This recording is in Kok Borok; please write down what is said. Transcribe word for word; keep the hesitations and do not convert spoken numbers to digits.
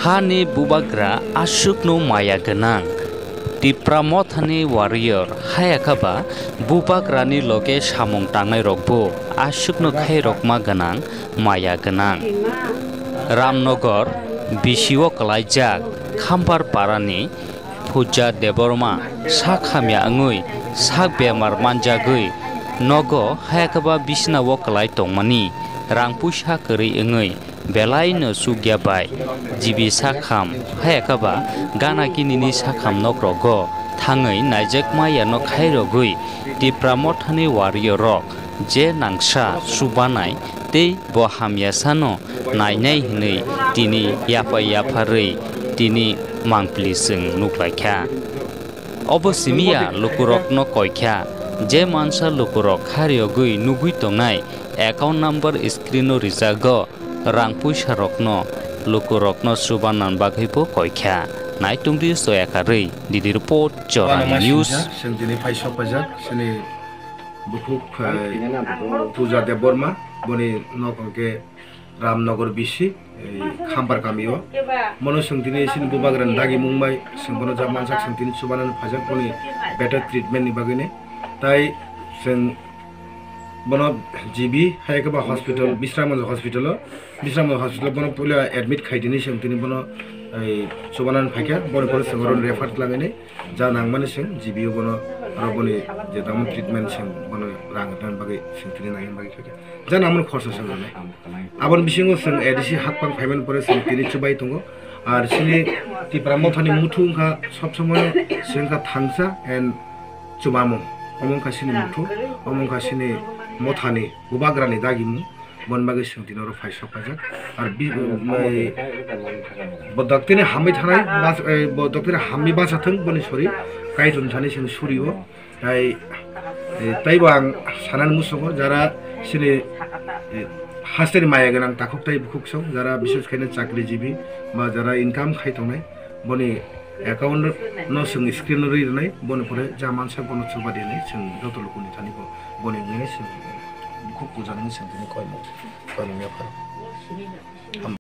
Hani bubagra aswkno maya gwnang. Tipra Mothani warrior hayakaba bubagrani loge samung tangnairokbo aswkno khairokma gwnang, maya gwnang. Ramnagar bisio kwlaijak Khambar parani Puja Debbarma sak hamya wngwi sak bemar manjagwi nogo hayakaba bisinao kwlai tongmani rang puisa kwrwi wngwi belaino chukya bai G B sakham, hayakaba gana ginini sakham nokrogo thangwi naijakma yano khairogwi Tipra Mothani warrior rok je nangsa chubanai tei bo hamyasano nainai hwnwi tini yapha yapharwi tini mangpili chwng nuklaikha. Obo simiya lukurokno koikha, je mansa lukurok khariogwi nugwi tongnai account number screen o rijago, rang puisa rokno lukurokno chubanan bagwibo koikha. Naitungdi soya karwi, Didi Report, Chorani News. Chwng tini phai sok paijak, chini bukhuk, eh, Puja Debbarma, boni nok hwnkhe Ramnagar bisi, eh, Khambar kamio. Mono chwng tini chini bubagrani dagi mung bai chwng bono jak mansak chwng tini chubanani phaijak boni better treatment ni bagwini. Tai chwng bono G B hai khe ba hospital, Bisramganj hospital o, Bisramganj hospital o bono puila admit khai tini chwng tini bono, eh, chubanani phaikha, boni pore chwng oro refer khlainani. Ja nangmani chwng G B o bono aro boni je tamo treatment chwng bono rang rwna bagwi chwng tini nangna bagwi khaikha. Ja nangmani khorsa chwng rwnai. Aboni bisingo chwng A D C hakpang phaimani pore chwng tini chubai tongo. Ar chini Tipra Mothani muthu wngkha sob somoy chwng wngkha thangsa and chubamung. Omo wngkha chini muthu, omo wngkha chini Mothani bubagrani dagimung. Boni bagwi chwng tini oro phai sok paijak. Ar bi-, mai, bo doktini hamwi thanai, bas-, eh, bo doktini hamwi bacha thwng, boni sori Kaitor thani chwng surio. Tai, eh, taibo ang sanani muchungo, jara chini, eh, hasteni maya gwnang takhuk tai bukhuk song, jara bishes khaina chakrijibi ba jara income khai tongnai, boni account no chwng screen o rwi rwnai, boni pore ja mansa bono chuba di hinwi chwng joto lukuni thani bo boni wngwi chwng bukhuk puja nungwi chwng tini koimung, koimung yapharo.